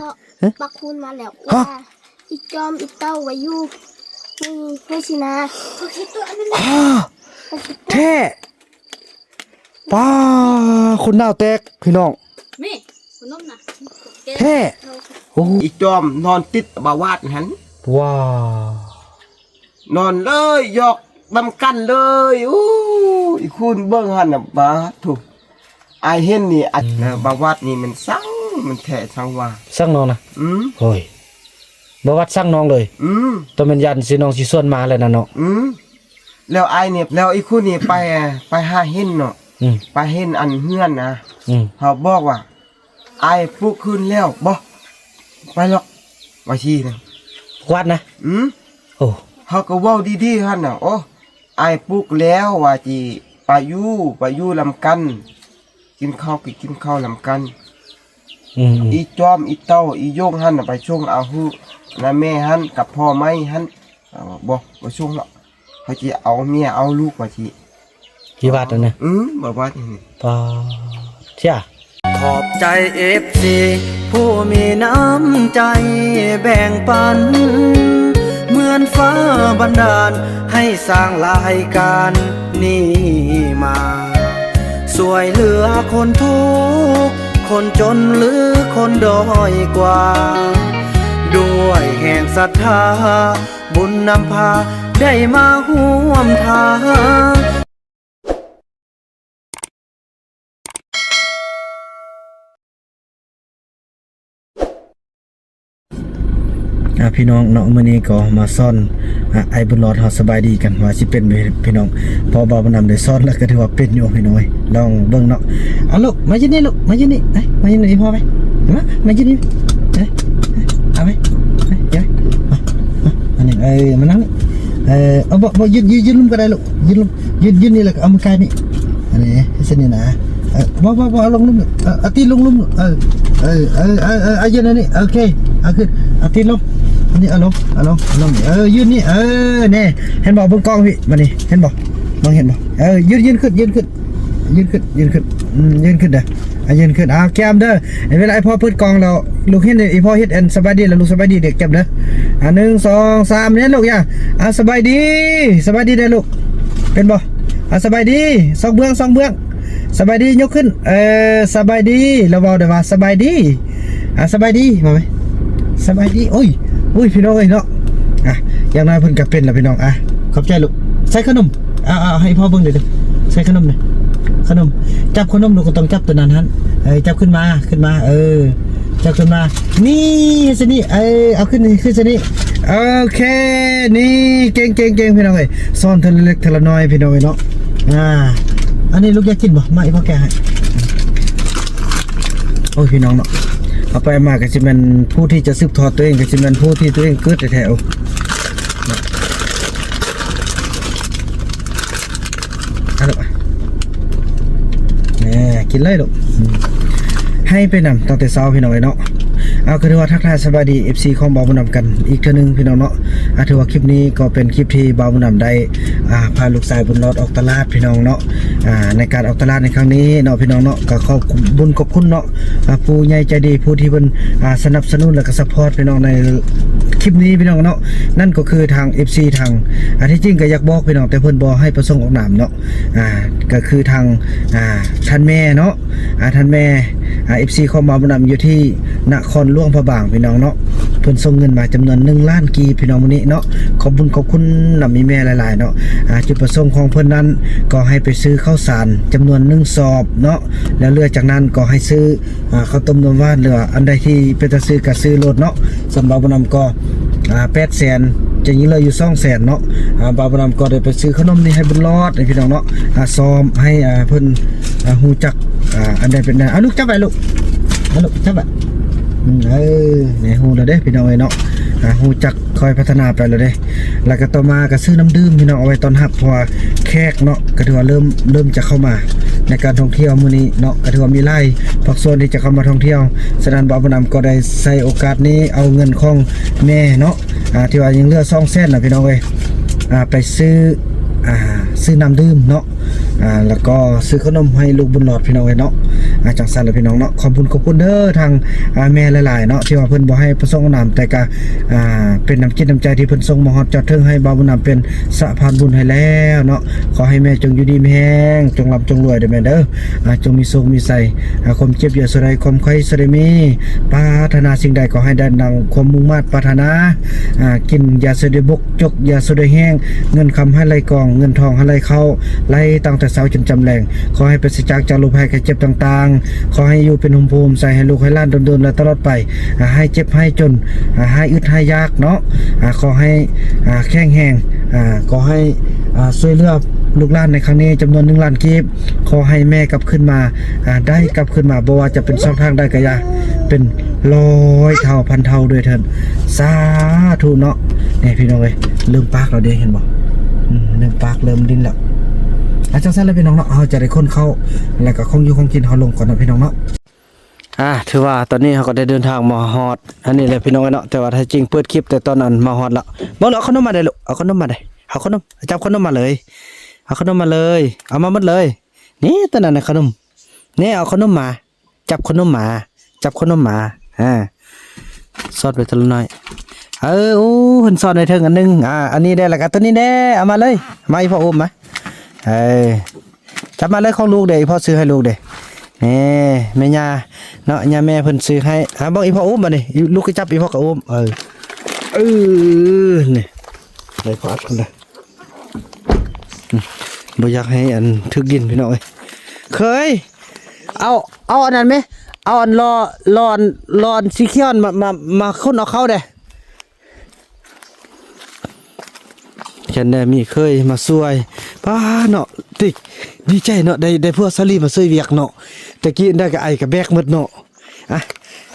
ເພາະ ຮະ? ບັກຄູນມາແລ້ວ ຮະ? ອີ່ຈອມ ອີ່ເຕົ້າ ໄວ້ຢູ່ ນີ້ ເພື່ອຊິນາ ອ້າ ແທ້ ປ້າ ຄົນໜາວແຕກ ພີ່ນ້ອງ ແມ່ ຂົນມນະ ແທ້ ໂອ້ ອີ່ຈອມນອນຕິດບ່າວວາດຫັ້ນ ວ້າ ນອນເລີຍ ຢອກນຳກັນເລີຍ. ໂອ້ ອີ່ຄູນເບິ່ງຫັ້ນນະ ບາດໂທ້ ອ້າຍເຫັນນີ້ ອາ ອືມ ເອີ ບ່າວວາດນີ້ມັນຊັງ ມັນແທ້ຊັງວ່າ ຊັງນ້ອງນະ ອືມ ໂອ້ຍ ບ່າວວາດຊັງນ້ອງເລີຍ ອືມ ຕ້ອງແມ່ນຢ້ານຊິນ້ອງຊິຊວນມາແລ້ວນະເນາະ ອືມ ແລ້ວອ້າຍນີ້ ແລ້ວອີ່ຄູນນີ້ໄປ ໄປຫາເຫັນເນາະ ອືມ ໄປເຫັນອັນເຮືອນນະ ອືມ ເຮົາບອກວ່າ ອ້າຍປູກຄືນແລ້ວບໍ່ ໄປຫຼອກ ວ່າຊີ້ນະ ກວາດນະ ອືມ ໂອ້ ເຮົາກໍເວົ້າດີໆຫັ້ນນະ ໂອ້ ອ້າຍປູກແລ້ວວ່າຊິໄປຢູ່ ໄປຢູ່ນຳກັນ ກິນເຂົ້າກໍກິນເຂົ້ານຳກັນ ອືມໆ ອີ່ຈອມ ອີ່ເຕົ້າ ອີ່ຢົງຫັ້ນນະ ໄປສົ່ງເອົາ ນະແມ່ຫັ້ນກັບພໍ່ໃໝ່ຫັ້ນ ເອີ ບໍ່ ບໍ່ສົ່ງລະ ເຂົາຊິເອົາເມຍເອົາລູກວ່າຊີ້ ທີ່ວັດຫັ້ນນະ ອືມ ບໍ່ວັດນີ້ ປາດ ເຊຍ ຂອບໃຈເອັຟຊີຜູ້ມີນ້ຳໃຈແບ່ງປັນ ເໝືອນຟ້າບັນດານໃຫ້ສ້າງລາຍການນີ້ມາ ຊ່ວຍເຫຼືອຄົນທຸກ ຄົນຈົນ ຫຼື ຄົນດ້ອຍກວ່າ ດ້ວຍແຮງສັດທາ ບຸນນຳພາໄດ້ມາຮ່ວມທາງ. ອ່າ ພີ່ນ້ອງເນາະ ມື້ນີ້ກໍມາສອນ ອ່າ ອ້າຍບຸນຫຼອດເຮົາສະບາຍດີກັນວ່າຊິເປັນບໍ່ພີ່ນ້ອງ ເພາະວ່າບໍ່ນຳໄດ້ສອນແລ້ວກໍຖືວ່າເປັນຢູ່ພີ່ນ້ອງເອີຍ ລອງເບິ່ງເນາະ. ເອົາລູກ ມາຢູ່ນີ້ລູກ ມາຢູ່ນີ້ ເອີ ມາຢູ່ນີ້ອີ່ພໍ່ໄປ ມາ ມາຢູ່ນີ້ ເອີ ເອົາໄປ ເອີ ມາ ມາ ອັນນີ້ ເອີ ມານັ່ງນີ້ ເອີ ເອົາ ບໍ່ ບໍ່ ຢືນ ຢືນ ຢືນລຸ່ມກໍໄດ້ລູກ ຢືນລຸ່ມ ຢືນ ຢືນນີ້ແລ້ວກໍເອົາມືກາຍນີ້ ອັນນີ້ເຮັດຊັ້ນນີ້ນະ ເອີ ບໍ່ ບໍ່ ບໍ່ ເອົາລົງລຸ່ມ ເອີ ເອົາຕີນລົງລຸ່ມ ເອີ ເອີ ເອີ ເອີ ເອີ ເອົາຢືນອັນນີ້ ໂອເຄ ເອົາຂຶ້ນ ເອົາຕີນລົງ ອັນນີ້ ເອົາລົງ ເອົາລົງ ເອົາລົງ ເອີ ຢືນນີ້ ເອີ ແນ່ ເຫັນບໍ່ ເບິ່ງກ້ອງພີ່ ບາດນີ້ ເຫັນບໍ່ ມອງເຫັນບໍ່ ເອີ ຢືນ ຢືນຂຶ້ນ ຢືນຂຶ້ນ ຢືນຂຶ້ນ ຢືນຂຶ້ນ ອືມ ຢືນຂຶ້ນເດີ ອ່າ ຢືນຂຶ້ນ ອ່າ ແກ້ມເດີ ເວລາອ້າຍພໍ່ເປີດກ້ອງແລ້ວ ລູກເຫັນອີ່ພໍ່ເຮັດອັນສະບາຍດີ ແລ້ວລູກສະບາຍດີເດີ ແກ້ມເດີ ອ່າ ໜຶ່ງ ສອງ ສາມ ເຫັນລູກຢ່າ ອ່າ ສະບາຍດີ ສະບາຍດີເດີລູກ ເປັນບໍ່ ອ່າ ສະບາຍດີ ສອງເບື້ອງ ສອງເບື້ອງ ສະບາຍດີ ຍົກຂຶ້ນ ເອີ ສະບາຍດີ ລາວເວົ້າໄດ້ວ່າ ສະບາຍດີ ອ່າ ສະບາຍດີ ມາໄປ ສະບາຍດີ ໂອ້ຍ ໂອ້ຍ ພີ່ນ້ອງເອີຍເນາະ ອ່ະ ຢ່າງໜ້ອຍເພິ່ນກໍເປັນແລ້ວພີ່ນ້ອງ ອ່ະ ຂອບໃຈລູກ ໃສ່ຂະໜົມ ເອົາ ເອົາໃຫ້ພໍ່ເບິ່ງເດີ ໃສ່ຂະໜົມເດີ ຂະໜົມ ຈັບຂະໜົມ ລູກກໍຕ້ອງຈັບຕົວນັ້ນຫັ້ນ ເອີ ຈັບຂຶ້ນມາ ຂຶ້ນມາ ເອີ ຈັບຂຶ້ນມາ ນີ້ ຊະນີ້ ເອີ ເອົາຂຶ້ນ ຂຶ້ນຊະນີ້ ໂອເຄ ນີ້ ເກັ່ງໆໆ ພີ່ນ້ອງເອີຍ ສອນເທື່ອລະເລັກເທື່ອລະນ້ອຍ ພີ່ນ້ອງເອີຍເນາະ ອ່າ ອັນນີ້ລູກຢາກກິນບໍ່ ມາ ອີ່ພໍ່ແກະໃຫ້ ໂອ້ຍ ພີ່ນ້ອງເນາະ ເອົາໄປເອົາມາກໍຊິແມ່ນຜູ້ທີ່ຈະສືບທອດຕົວເອງ ກໍຊິແມ່ນຜູ້ທີ່ຕົວເອງເກີດແທ້ໆ ໂອ້ ເອົາລູກ ແນ່ ກິນເລີຍລູກ ອືມ ໃຫ້ໄປນຳຕັ້ງແຕ່ເຊົ້າ ພີ່ນ້ອງເອີຍເນາະ ເອົາ ກໍຖືວ່າທັກທາຍສະບາຍດີ ເອັຟຊີ ຂອງບ່າວບຸນນຳກັນອີກເທື່ອໜຶ່ງ ພີ່ນ້ອງເນາະ ອ່າ ຖືວ່າຄລິບນີ້ກໍເປັນຄລິບທີ່ບ່າວບຸນນຳໄດ້ ອ່າ ພາລູກຊາຍບຸນຫຼອດອອກຕະຫຼາດ ພີ່ນ້ອງເນາະ ອ່າ ໃນການອອກຕະຫຼາດໃນຄັ້ງນີ້ເນາະ ພີ່ນ້ອງເນາະ ກໍຂອບບຸນຂອບຄຸນເນາະ ອ່າ ຜູ້ໃຫຍ່ໃຈດີ ຜູ້ທີ່ເພິ່ນ ອ່າ ສະໜັບສະໜູນ ແລະ ກໍຊັບພອດ ພີ່ນ້ອງ ໃນຄລິບນີ້ ພີ່ນ້ອງເນາະ ນັ້ນກໍຄືທາງ ເອັຟຊີ ທາງ ອ່າ ທີ່ຈິງກໍຢາກບອກ ພີ່ນ້ອງ ແຕ່ເພິ່ນບໍ່ໃຫ້ປະສົງອອກນາມເນາະ ອ່າ ກໍຄືທາງ ອ່າ ທ່ານແມ່ເນາະ ອ່າ ທ່ານແມ່ ອ່າ ເອັຟຊີ ຂອງບ່າວບຸນນຳຢູ່ທີ່ນະຄອນຫຼວງພະບາງ ພີ່ນ້ອງເນາະ ເພິ່ນສົ່ງເງິນມາຈຳນວນໜຶ່ງລ້ານກີບ ພີ່ນ້ອງ ມື້ນີ້ເນາະ ຂອບບຸນຂອບຄຸນນຳອີ່ແມ່ຫຼາຍໆເນາະ ອ່າ ຈຸດປະສົງຂອງເພິ່ນນັ້ນກໍໃຫ້ໄປຊື້ເຂົ້າສານຈຳນວນໜຶ່ງສອບເນາະ ແລ້ວເຫຼືອຈາກນັ້ນກໍໃຫ້ຊື້ ອ່າ ເຂົ້າຕົ້ມນ້ຳຫວານ ຫຼືວ່າອັນໃດທີ່ເປັນຕາຊື້ກໍຊື້ໂລດເນາະ ສ່ວນບ່າວບຸນນຳກໍ ອ່າ ແປດແສນ ຈະຍັງເຫຼືອຢູ່ສອງແສນເນາະ ອ່າ ບ່າວບຸນນຳກໍໄດ້ໄປຊື້ຂະໜົມນີ້ໃຫ້ບຸນຫຼອດໃຫ້ພີ່ນ້ອງເນາະ ອ່າ ຊ້ອມໃຫ້ ອ່າ ເພິ່ນ ອ່າ ຮູ້ຈັກ ອ່າ ອັນໃດເປັນ ອ່າ ລູກຈັບໄວ້ລູກ ອ່າ ລູກຈັບໄວ້ ອືມ ເອີ ນີ້ຮູ້ແລ້ວເດ້ພີ່ນ້ອງເອີຍເນາະ ອ່າ ຮູ້ຈັກ ຄ່ອຍພັດທະນາໄປແລ້ວເດ້ ແລ້ວກໍຕໍ່ມາກໍຊື້ນ້ຳດື່ມພີ່ນ້ອງ ເອົາໄວ້ຕ້ອນຮັບ ເພາະວ່າແຂກເນາະ ກໍຖືວ່າເລີ່ມ ເລີ່ມຈະເຂົ້າມາໃນການທ່ອງທ່ຽວມື້ນີ້ເນາະ ກໍຖືວ່າມີຫຼາຍພາກສ່ວນທີ່ຈະເຂົ້າມາທ່ອງທ່ຽວ ສະນັ້ນ ບ່າວບຸນນຳກໍໄດ້ໃຊ້ໂອກາດນີ້ເອົາເງິນຂອງແມ່ເນາະ ອ່າ ທີ່ວ່າຍັງເຫຼືອສອງແສນນະພີ່ນ້ອງເອີຍ ອ່າ ໄປຊື້ ອ່າ ຊື້ນ້ຳດື່ມເນາະ ອ່າ ແລ້ວກໍຊື້ຂະໜົມໃຫ້ລູກບຸນຫຼອດ ພີ່ນ້ອງເອີຍເນາະ. ອ່າ ຈັ່ງຊັ້ນລະພີ່ນ້ອງເນາະ, ຂອບຄຸນ ຂອບຄຸນເດີທາງ ອ່າ ແມ່ຫຼາຍໆເນາະ ທີ່ວ່າເພິ່ນບໍ່ໃຫ້ປະສົງອານາມ ແຕ່ກະ ອ່າ ເປັນນ້ຳຈິດນ້ຳໃຈທີ່ເພິ່ນສົ່ງມາຮອດຈອດເຖິງໃຫ້ບ່າວບຸນນຳເປັນສະພານບຸນໃຫ້ແລ້ວເນາະ. ຂໍໃຫ້ແມ່ຈົ່ງຢູ່ດີມີແຮງ, ຈົ່ງລ່ຳຈົ່ງລວຍເດີແມ່ເດີ. ອ່າ ຈົ່ງມີໂຊກມີໄຊ, ອ່າ ຄວາມເຈັບຢ່າສູ່ໄດ້, ຄວາມໄຂ້ສູ່ໄດ້ມີ, ປາດຖະໜາສິ່ງໃດຂໍໃຫ້ໄດ້ດັ່ງຄວາມມຸ່ງມາດປາດຖະໜາ. ອ່າ ກິນຢ່າສູ່ໄດ້ບົກ, ຈົກຢ່າສູ່ໄດ້ແຫ້ງ, ເງິນຄຳໃຫ້ໄຫຼກອງ, ເງິນທອງໃຫ້ໄຫຼເຂົ້າ, ໄຫຼຕັ້ງແຕ່ເຊົ້າຈົນຈຳແລງ. ຂໍໃຫ້ປາສະຈາກຈາກໂລກໄພໄຂ້ເຈັບຕ່າງໆ, ຂໍໃຫ້ຢູ່ເປັນຮົ່ມໂພຮົ່ມໄຊໃຫ້ລູກໃຫ້ຫຼານດົນໆ ແລະ ຕະຫຼອດໄປ. ອ່າ ຫາຍເຈັບຫາຍຈົນ, ອ່າ ຫາຍອຶດຫາຍຢາກເນາະ. ອ່າ ຂໍໃຫ້ ອ່າ ແຂງແຮງ, ອ່າ ຂໍໃຫ້ ອ່າ ຊ່ວຍເຫຼືອລູກຫຼານໃນຄັ້ງນີ້ຈຳນວນໜຶ່ງລ້ານກີບ. ຂໍໃຫ້ແມ່ກັບຄືນມາ, ອ່າ ໄດ້ກັບຄືນມາ, ບໍ່ວ່າຈະເປັນຊ່ອງທາງໃດກໍຢ່າ, ເປັນຮ້ອຍເທົ່າພັນເທົ່າດ້ວຍເທີ້ນ. ສາທຸເນາະ. ນີ້ພີ່ນ້ອງເອີຍ, ເລີ່ມປາກແລ້ວເດ້, ເຫັນບໍ່? ອືມ ເລີ່ມປາກ, ເລີ່ມດິ້ນແລ້ວ. ອ່າ ຈັ່ງຊັ້ນລະພີ່ນ້ອງເນາະ, ເຮົາຈະໄດ້ຂົນເຂົ້າ ແລ້ວກໍຂອງຢູ່ຂອງກິນເຮົາລົງກ່ອນເນາະ ພີ່ນ້ອງເນາະ. ອ່າ ຖືວ່າຕອນນີ້ເຮົາກໍໄດ້ເດີນທາງມາຮອດອັນນີ້ແຫຼະ ພີ່ນ້ອງເອີຍເນາະ, ແຕ່ວ່າແທ້ຈິງເປີດຄລິບແຕ່ຕອນນັ້ນມາຮອດລະ. ເບິ່ງດູ, ເອົາຂະໜົມມາເດີ້ລູກ, ເອົາຂະໜົມມາເດີ້, ເອົາຂະໜົມ, ຈັບຂະໜົມມາເລີຍ, ເອົາຂະໜົມມາເລີຍ, ເອົາມາໝົດເລີຍ. ນີ້ ຕົວນັ້ນນະຂະໜົມ, ນີ້ ເອົາຂະໜົມມາ, ຈັບຂະໜົມມາ, ຈັບຂະໜົມມາ. ອ່າ ສອດໄວ້ເທື່ອລະໜ້ອຍ. ເອີ ໂອ້ ເພິ່ນສອດໄວ້ເທິງອັນໜຶ່ງ. ອ່າ ອັນນີ້ແດ່ ແລ້ວກໍຕົວນີ້ແດ່, ເອົາມາເລີຍ, ມາ ອີ່ພໍ່ອຸ້ມມາ. ເອີ ຈັບມາເລີຍ, ຂອງລູກເດ້, ອີ່ພໍ່ຊື້ໃຫ້ລູກເດ້. ນີ້ ແມ່ຍ່າເນາະ, ຍ່າແມ່ເພິ່ນຊື້ໃຫ້. ອ່າ ເບິ່ງ ອີ່ພໍ່ອຸ້ມບາດນີ້, ລູກກໍຈັບ, ອີ່ພໍ່ກໍອຸ້ມ. ເອີ ເອີ ນີ້ ໄດ້ພໍອັດພຸ້ນນະ. ອືມ ບໍ່ຢາກໃຫ້ອັນຖືກດິນ ພີ່ນ້ອງເອີຍ. ເຄີຍ ເອົາ ເອົາອັນນັ້ນແມ, ເອົາອັນລໍ້ ລໍ້ ລໍ້ສີຂຽວມາ ມາ ມາຂົນເອົາເຂົ້າແດ່. ແຄ່ນແດ່ມີເຄີຍມາຊ່ວຍ. ປ້າເນາະ, ຕິ ດີໃຈເນາະ, ໄດ້ ໄດ້ຜົວສາລີມາຊ່ວຍວຽກເນາະ. ແຕ່ກີ້ໄດ້ກະໄອກະແບກໝົດເນາະ. ອ່ະ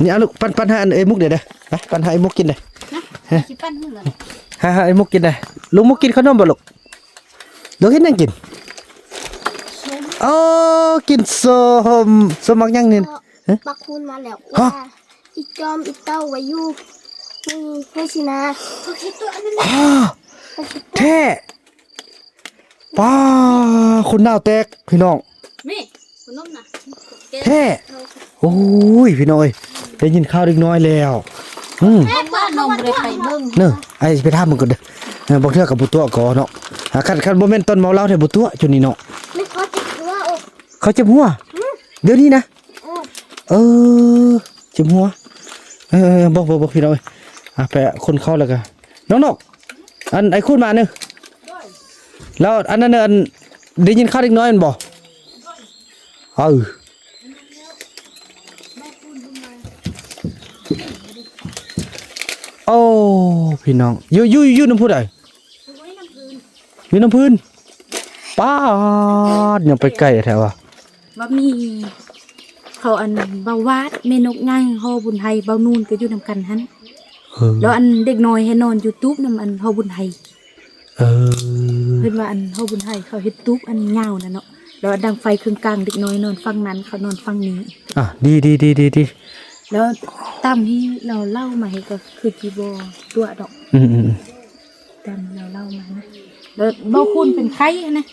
ນີ້ ເອົາລູກ, ປັນ ປັນໃຫ້ອັນເອື້ອຍມຸກເດີ້, ໄປ ປັນໃຫ້ເອື້ອຍມຸກກິນເດີ້. ຮະ? ຊິປັນມື້ລະ ໃຫ້ ໃຫ້ເອື້ອຍມຸກກິນເດີ້. ລຸງມຸກກິນຂະໜົມບໍ່ລູກ? ລູກເຮັດຫຍັງກິນ? ໂອ້ ກິນສົ້ມ. ສົ້ມໝາກຫຍັງນີ້? ຮະ? ບັກຄູນມາແລ້ວ. ຮະ? ອີ່ຈອມອີ່ເຕົ້າໄວ້ຢູ່ ນີ້ ເຮີຊິນາ. ອໍ ແທ້. ປ້າ ຄົນໜາວແຕກ ພີ່ນ້ອງ. ນີ້ ຂະໜົມນະ ແທ້. ໂອ້ຍ ພີ່ນ້ອງເອີຍ, ໄດ້ຍິນຂ່າວເດັກນ້ອຍແລ້ວ. ອືມ ເອົາມາ ນ້ອງບໍ່ໄດ້ໄປເບິ່ງ. ເນີ ອ້າຍຊິໄປຖາມເບິ່ງກ່ອນເດີ້. ເອີ ບາງເທື່ອກໍບໍ່ຕົວະກໍເນາະ. ອ່າ ຄັນ ຄັນບໍ່ແມ່ນຕອນເມົາເຫຼົ້າແທ້ບໍ່ຕົວະຈຸນີ້ເນາະ. ເຂົາເຈັບຫົວ. ອືມ ດຽວນີ້ນະ. ເອີ ເອີ ເຈັບຫົວ. ເອີ ບໍ່ ບໍ່ ບໍ່ ພີ່ນ້ອງເອີຍ. ອ່ະ ໄປຂົນເຂົ້າແລ້ວກະ ນ້ອງນົກ ອັນ ອ້າຍຄູນມາເນີ. ແລ້ວອັນນັ້ນ ອັນ ໄດ້ຍິນຂ່າວເດັກນ້ອຍແມ່ນບໍ່? ເອີ ໂອ້ ພີ່ນ້ອງ ຢູ່ ຢູ່ ຢູ່ນຳຜູ້ໃດ? ຢູ່ນຳພື້ນ. ປ້າດ ຍັງໄປໄກແທ້ວະ. ວ່າມີເຂົາ ອັນ ບ່າວວາດ ແມ່ນົກໃຫຍ່ ຫໍບຸນໄທ ບ່າວນູນກໍຢູ່ນຳກັນຫັ້ນ. ເອີ ແລ້ວອັນເດັກນ້ອຍໃຫ້ນອນຢູ່ຕູບນຳ ອັນ ຫໍບຸນໄທ. ເອີ ເພິ່ນວ່າ ອັນ ຫໍບຸນໄທ ເຂົາເຮັດຕູບ ອັນ ຍາວນັ້ນເນາະ, ແລ້ວດັງໄຟເຄິ່ງກາງ ເດັກນ້ອຍນອນຝັ່ງນັ້ນ ເຂົານອນຝັ່ງນີ້. ອ່ະ ດີ ດີ ດີ ດີ ດີ. ແລ້ວຕາມທີ່ລາວເລົ່າມາ ເຮັດກໍຄືຊິບໍ່ຕົວະດອກ. ອືມໆໆ. ຕາມລາວເລົ່າມານະ ແລ້ວເບົາຄູນເປັນໄຂ້ນະ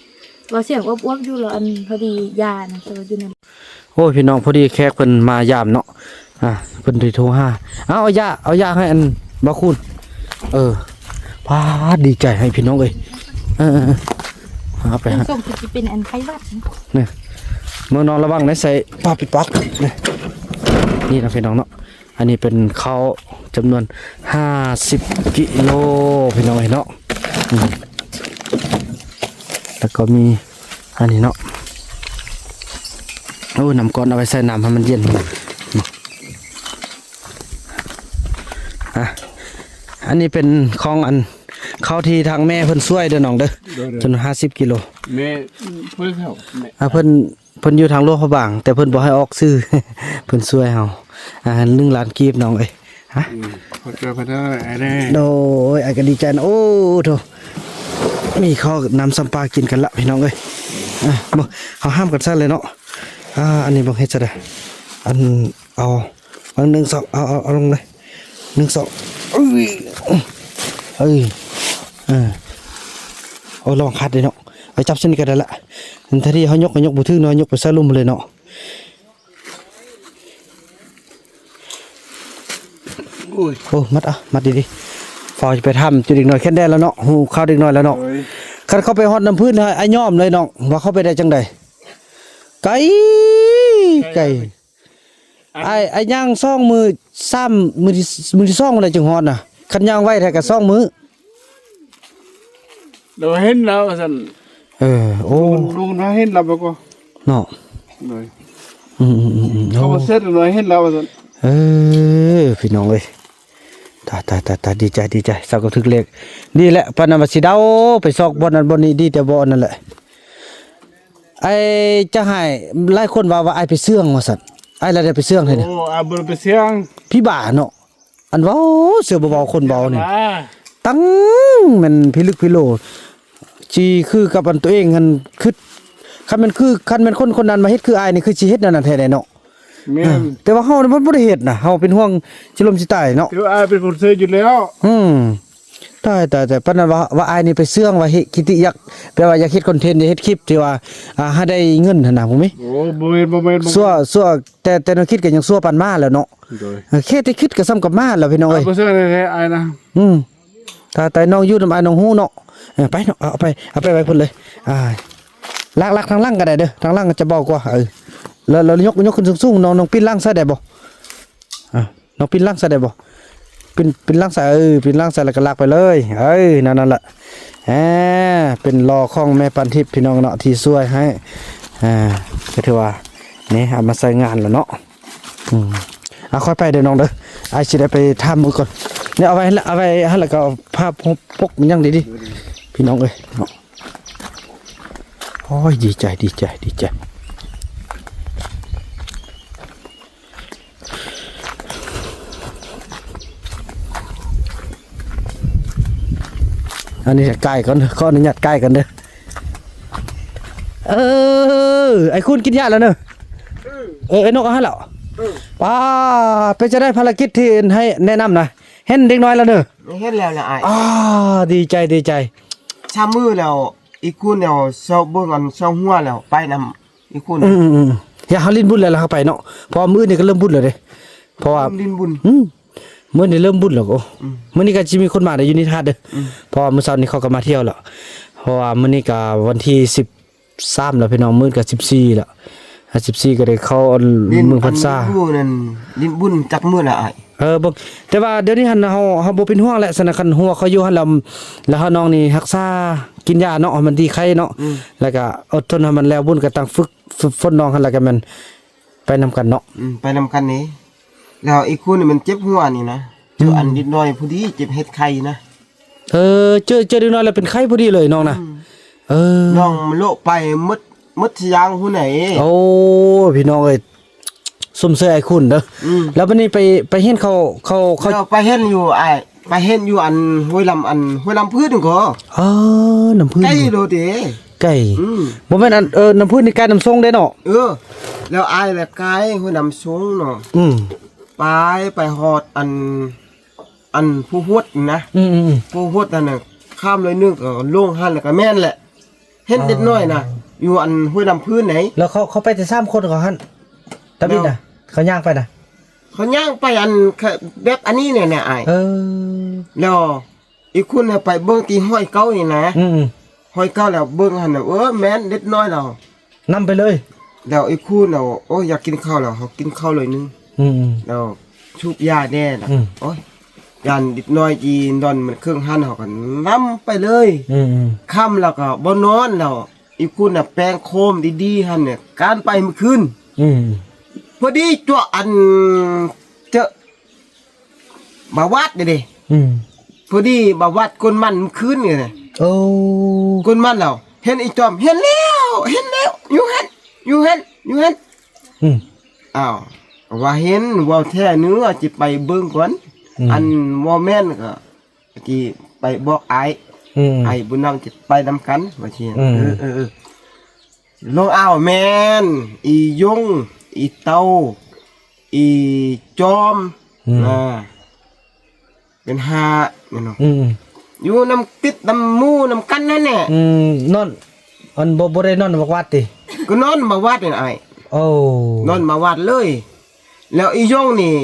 ເວົ້າສຽງອວບໆຢູ່ ແລ້ວອັນ ພໍດີຢານະ ແຕ່ວ່າຢູ່ໃນ ໂອ້ຍ ພີ່ນ້ອງ ພໍດີແຂກເພິ່ນມາຢາມເນາະ. ອ່າ ເພິ່ນໄດ້ໂທຫາ ເອົາ ເອົາຢາ ເອົາຢາໃຫ້ອັນເບົາຄູນ. ເອີ ປາດ ດີໃຈໃຫ້ພີ່ນ້ອງເອີຍ. ເອີໆໆ ເອົາໄປໃຫ້ ສົງສັຍຊິເປັນອັນໄຂ້ຫວັດນີ້. ເບິ່ງນ້ອງລະວັງໃນໃສ່ຜ້າປິດປາກນີ້ ນີ້ນະ ພີ່ນ້ອງເນາະ. ອັນນີ້ເປັນເຂົ້າຈຳນວນຫ້າສິບກິໂລ ພີ່ນ້ອງເອີຍເນາະ. ອືມ ແລ້ວກໍມີອັນນີ້ເນາະ. ໂອ້ ນ້ຳກ້ອນ ເອົາໄວ້ໃສ່ນ້ຳໃຫ້ມັນເຢັນ. ອ່ະ ອັນນີ້ເປັນຂອງອັນ ເຂົ້າທີ່ທາງແມ່ເພິ່ນຊ່ວຍເດີນ້ອງເດີ. ໂດຍໆ ຈຳນວນຫ້າສິບກິໂລ. ແມ່ເພິ່ນເຂົ້າ ແມ່ ອ່າ ເພິ່ນ ເພິ່ນຢູ່ທາງຫຼວງພະບາງ ແຕ່ເພິ່ນບໍ່ໃຫ້ອອກຊື່ ເພິ່ນຊ່ວຍເຮົາ ອ່າ ໜຶ່ງລ້ານກີບ ນ້ອງເອີຍ. ຮະ? ອືມ ຂໍຊ່ວຍເພິ່ນເດີ ອ້າຍເດີ. ໂດຍ ອ້າຍກໍດີໃຈນະ. ໂອ້ ໂທ້ ມີເຂົ້ານ້ຳຊຳປາກິນກັນລະ ພີ່ນ້ອງເອີຍ. ອ່າ ເບິ່ງ ເຮົາຫ້າມກັນຊັ້ນເລີຍເນາະ. ອ່າ ອັນນີ້ເບິ່ງເຮັດຈັ່ງໃດ? ອັນ ເອົາ ເອົາ ໜຶ່ງ ສອງ ເອົາ ເອົາ ເອົາລົງເລີຍ ໜຶ່ງ ສອງ. ເອີຍ ເອີຍ ເອີ ໂອ້ຍ ລະວັງຂັດເດ້ເນາະ. ໄປຈັບຊັ້ນນີ້ກໍໄດ້ລະ. ທັນທີເຮົາຍົກກໍຍົກບໍ່ຖືກເນາະ ຍົກໄປໃສ່ລຸ່ມເລີຍເນາະ. ໂອ້ຍ ໂອ້ ມັດ ອ່ະ ມັດດີໆ ຟ້າວຈະໄປທຳຈຸເດັກນ້ອຍແຄນແດນແລ້ວເນາະ ຮູ້ຂ່າວເດັກນ້ອຍແລ້ວເນາະ. ໂອ້ຍ ຄັນເຂົ້າໄປຮອດນ້ຳພື້ນ ອ້າຍຍອມເລີຍນ້ອງ ວ່າເຂົ້າໄປໄດ້ຈັ່ງໃດ. ໄກ ໄກ ໄກ ອ້າຍ ອ້າຍຍ່າງສອງມື້ ສາມ ມື້ທີ ມື້ທີສອງພຸ້ນແຫຼະຈຶ່ງຮອດນະ ຄັນຍ່າງໄວແທ້ກໍສອງມື້. ໂດຍ ເຫັນແລ້ວວ່າຊັ້ນ. ເອີ ໂອ້ ລຸງ ລຸງນະເຫັນແລ້ວບໍ່ກໍເນາະ. ໂດຍ ອືມໆໆໆ ເຂົາບໍ່ເສັດໜ້ອຍເຫັນແລ້ວວ່າຊັ້ນ. ເອີ ພີ່ນ້ອງເອີຍ ຕາຍໆໆ ດີໃຈ ດີໃຈ ເຊົາກໍຖືກເລກ. ນີ້ແຫຼະ ປານນັ້ນວ່າຊິເດົາໄປຊອກບ່ອນນັ້ນບ່ອນນີ້ ດີແຕ່ບໍ່ອັນນັ້ນແຫຼະ. ອ້າຍຈະໃຫ້ ຫຼາຍຄົນວ່າ ວ່າອ້າຍໄປເຊື່ອງວ່າຊັ້ນ ອ້າຍລະໄດ້ໄປເຊື່ອງແທ້ນີ້. ໂອ້ ອ້າຍບໍ່ໄດ້ໄປເຊື່ອງ ຜີບ້າເນາະ. ອັນເວົ້າເຊື່ອບໍ່ເວົ້າ ຄົນເວົ້ານີ້ ອ່າ ຕັ້ງແມ່ນພິລຶກພິໂລ ຊິຄືກັບອັນຕົວເອງຫັ້ນຄິດ ຄັນແມ່ນຄື ຄັນແມ່ນຄົນຄົນນັ້ນມາເຮັດຄືອ້າຍນີ້ ຄືຊິເຮັດແນວນັ້ນແທ້ໃດເນາະ. ແມ່ນ ເອີ ແຕ່ວ່າເຮົານີ້ບໍ່ໄດ້ເຮັດນະ ເຮົາເປັນຫ່ວງຊິລົ້ມຊິຕາຍເນາະ. ແຕ່ວ່າອ້າຍເປັນຄົນເຊື່ອຢູ່ແລ້ວ. ອືມ ຕາຍໆ ປານນັ້ນວ່າ ວ່າອ້າຍນີ້ໄປເຊື່ອງວ່າເຮັດກິດຕິ ຢາກ ແບບວ່າຢາກເຮັດຄອນເທັນ ຢາກເຮັດຄລິບທີ່ວ່າ ອ່າ ຫາໄດ້ເງິນຫັ້ນນະ ບໍ່ມີ. ໂອ້ ບໍ່ແມ່ນ ບໍ່ແມ່ນ ບໍ່ແມ່ນ ຊົ່ວ ຊົ່ວ ແຕ່ ແຕ່ແນວຄິດກໍຍັງຊົ່ວປານໝາແລ້ວເນາະ. ໂດຍ ເອີ ແຄ່ແຕ່ຄິດກໍສ່ຳກັບໝາແລ້ວ ພີ່ນ້ອງເອີຍ. ບໍ່ເຊື່ອແທ້ໆ ອ້າຍນະ. ອືມ ຕາ ຕາຍ ນ້ອງຢູ່ນຳອ້າຍນ້ອງຮູ້ເນາະ. ເອີ ໄປເນາະ ເອົາ ເອົາໄປ ເອົາໄປໄວ້ພຸ້ນເລີຍ. ອ່າ ລາກ ລາກທາງຫຼັງກໍໄດ້ເດີ ທາງຫຼັງຈະເບົາກວ່າ. ເອີ ແລ້ວ ແລ້ວຍົກ ຍົກຂຶ້ນສູງໆ ນ້ອງ ນ້ອງປິ່ນຫຼັງໃສ່ໄດ້ບໍ່? ອ່າ ນ້ອງປິ່ນຫຼັງໃສ່ໄດ້ບໍ່? ປິ່ນ ປິ່ນຫຼັງໃສ່ ເອີ ປິ່ນຫຼັງໃສ່ແລ້ວກໍລາກໄປເລີຍ. ເອີ ນັ້ນ ນັ້ນລະ ອ່າ ເປັນລໍ້ຂອງແມ່ປານທິບ ພີ່ນ້ອງເນາະ ທີ່ຊ່ວຍໃຫ້. ອ່າ ກໍຖືວ່ານີ້ ເອົາມາໃຊ້ງານແລ້ວເນາະ. ອືມ ອ່າ ຄ່ອຍໄປເດີນ້ອງເດີ ອ້າຍຊິໄດ້ໄປຖາມໝູ່ກ່ອນ. ນີ້ເອົາໄວ້ຫັ້ນລະ ເອົາໄວ້ຫັ້ນລະ ກໍເອົາຜ້າປົກຫຍັງດີໆ ພີ່ນ້ອງເອີຍເນາະ. ໂອ້ຍ ດີໃຈ ດີໃຈ ດີໃຈ. ອັນນີ້ກາຍກ່ອນເດີ ຂໍອະນຸຍາດກາຍກ່ອນເດີ. ເອີ ໄອ້ຄຸນກິນຢາແລ້ວເນີ. ເອີ ເອີ ໄອ້ນົກເອົາໃຫ້ແລ້ວ. ປ້າ ເປັນຈັ່ງໃດພາລະກິດທີ່ໃຫ້ແນະນຳນະ? ເຫັນເດັກນ້ອຍແລ້ວເນີ. ເຫັນແລ້ວລະອ້າຍ. ອ່າ ດີໃຈ ດີໃຈ. ສາມມື້ແລ້ວ ອີກຄຸນແລ້ວ ເຊົາເບິ່ງອັນເຊົາຫົວແລ້ວ ໄປນຳ ອີກຄົນ ອືມໆໆ ຢ່າ ເຮົາຫຼິ້ນບຸນແລ້ວ ແລ້ວເຮົາໄປເນາະ ເພາະວ່າມື້ອື່ນນີ້ກໍເລີ່ມບຸນແລ້ວເດ້ ເພາະວ່າ ເລີ່ມຫຼິ້ນບຸນ ອືມ ມື້ນີ້ເລີ່ມບຸນແລ້ວ. ໂອ້ ອືມ ມື້ນີ້ກໍຊິມີຄົນມາໄດ້ຢູ່ນິທາດເດ້ ອືມ ເພາະວ່າມື້ເຊົ້ານີ້ເຂົາກໍມາທ່ຽວແລ້ວ ເພາະວ່າມື້ນີ້ກໍວັນທີສິບສາມແລ້ວພີ່ນ້ອງ ມື້ອື່ນກໍສິບສີ່ແລ້ວ ສິບສີ່ກໍໄດ້ເຂົ້າອັນເມືອງພັນສາ ຫຼິ້ນບຸນນັ້ນ ຫຼິ້ນບຸນຈັກມື້ລະອ້າຍ. ເອີ ບໍ່ ແຕ່ວ່າດຽວນີ້ຫັ້ນ ເຮົາ ເຮົາບໍ່ເປັນຫ່ວງແຫຼະ ສະນັ້ນຄັນຫົວເຂົາຢູ່ຫັ້ນແລ້ວ ແລ້ວເຮົານ້ອງນີ້ຮັກສາກິນຢາເນາະ ໃຫ້ມັນດີໄຂ້ເນາະ ອືມ ແລ້ວກະອົດທົນໃຫ້ມັນແລ້ວບຸນ ກະຕັ້ງຝຶກ ຝຶກຝົນນ້ອງຫັ້ນ ແລ້ວກະແມ່ນໄປນຳກັນເນາະ ອືມ ໄປນຳກັນນີ້ ແລ້ວອີກຄົນນີ້ມັນເຈັບຫົວນີ້ນະ ເອີ ເຈີອັນນິດໜ້ອຍພໍດີເຈັບເຮັດໄຂ້ນະ. ເອີ ເຈີ ເຈີເດັກນ້ອຍແລ້ວເປັນໄຂ້ພໍດີເລີຍນ້ອງນະ ອືມ ເອີ ນ້ອງໂລະໄປໝົດ ໝົດຊະຢ່າງພຸ້ນໃດ. ໂອ້ ພີ່ນ້ອງເອີຍ ຊົມເຊີຍອ້າຍຄຸນເດີ ອືມ ແລ້ວບັດນີ້ໄປ ໄປເຫັນເຂົາ ເຂົາ ເຂົາ ແລ້ວໄປເຫັນຢູ່ອ້າຍ ໄປເຫັນຢູ່ອັນຫ້ວຍລຳ ອັນຫ້ວຍລຳພື້ນກໍ ເອີ ນ້ຳພື້ນ ໄກໂລດເດ ໄກ ອືມ ບໍ່ແມ່ນອັນ ເອີ ນ້ຳພື້ນນີ້ໃກ້ນ້ຳຊົງເດ້ເນາະ ເອີ ແລ້ວອ້າຍລະກາຍຫ້ວຍນ້ຳຊົງເນາະ ອືມ ໄປ ໄປຮອດອັນ ອັນພູຫົດນະ ອືມໆໆ ພູຫົດຫັ້ນນະ ຂ້າມໜ້ອຍໜຶ່ງກໍລົງຫັ້ນ ແລ້ວກໍແມ່ນແຫຼະ ເຫັນເດັກນ້ອຍນະ ອໍ ຢູ່ອັນຫ້ວຍນ້ຳພື້ນໃດ ແລ້ວເຂົາ ເຂົາໄປແຕ່ສາມຄົນເຂົາຫັ້ນ ຕາບິດນະ ເຂົາຍ່າງໄປນະ ເຂົາຍ່າງໄປອັນ ແບບອັນນີ້ແຫຼະນະອ້າຍ ເອີ ແລ້ວອີກຄົນນະໄປເບິ່ງທີ່ຮ້ອຍເກົ້ານີ້ນະ ອືມໆ ຮ້ອຍເກົ້າແລ້ວເບິ່ງຫັ້ນນະ ເອີ ແມ່ນເດັກນ້ອຍລາວ ນຳໄປເລີຍ ແລ້ວອີກຄູ່ນເຮົາ ໂອ້ຍ ຢາກກິນເຂົ້າແລ້ວ ເຮົາກິນເຂົ້າໜ້ອຍໜຶ່ງ ອືມໆ ແລ້ວສູບຢາແດ່ລະ ອືມ ໂອ້ຍ ຢ້ານເດັກນ້ອຍຈີ່ນອນມັນເຄິ່ງຫັ້ນ ເຮົາກໍນຳໄປເລີຍ ອືມໆ ຄ່ຳແລ້ວກໍບໍ່ນອນແລ້ວ ອີກຄູ່ນນະແປງໂຄມດີໆຫັ້ນນະ ການໄປມື້ຄືນ ອືມ ພໍດີຈົວະອັນ ເຈີ ບ່າວວາດເດ້ ອືມ ພໍດີບ່າວວາດກົນມັນຄືນນີ້ນະ ໂອ້ ກົນມັນແລ້ວ ເຫັນອີຈອມ ເຫັນແລ້ວ ເຫັນແລ້ວ ຢູ່ຫັ້ນ ຢູ່ຫັ້ນ ຢູ່ຫັ້ນ ອືມ ອ້າວ ວ່າເຫັນ ເວົ້າແທ້ເນາະ ຊິໄປເບິ່ງກ່ອນ ອືມ ອັນເວົ້າແມ່ນກໍຊິໄປບອກອ້າຍ ອືມ ອ້າຍບຸນນຳຊິໄປນຳກັນ ວ່າຊີ້ ອືມ ເອີໆໆ ລົງອ່າວແມ່ນ ອີຢົງ ອີເຕົ່າ ອີຈອມ ອືມ ອ່າ ເປັນຫ້າແມ່ນບໍ່ ອືມ ຢູ່ນຳຕິດນຳໝູ່ນຳກັນນັ້ນແຫຼະ ອືມ ນອນ ອັນ ບໍ່ ບໍ່ໄດ້ນອນບັກວັດຕິ? ກໍນອນບັກວັດນີ້ນະອ້າຍ. ໂອ້ ນອນບັກວັດເລີຍ. ແລ້ວອີຢົງນີ້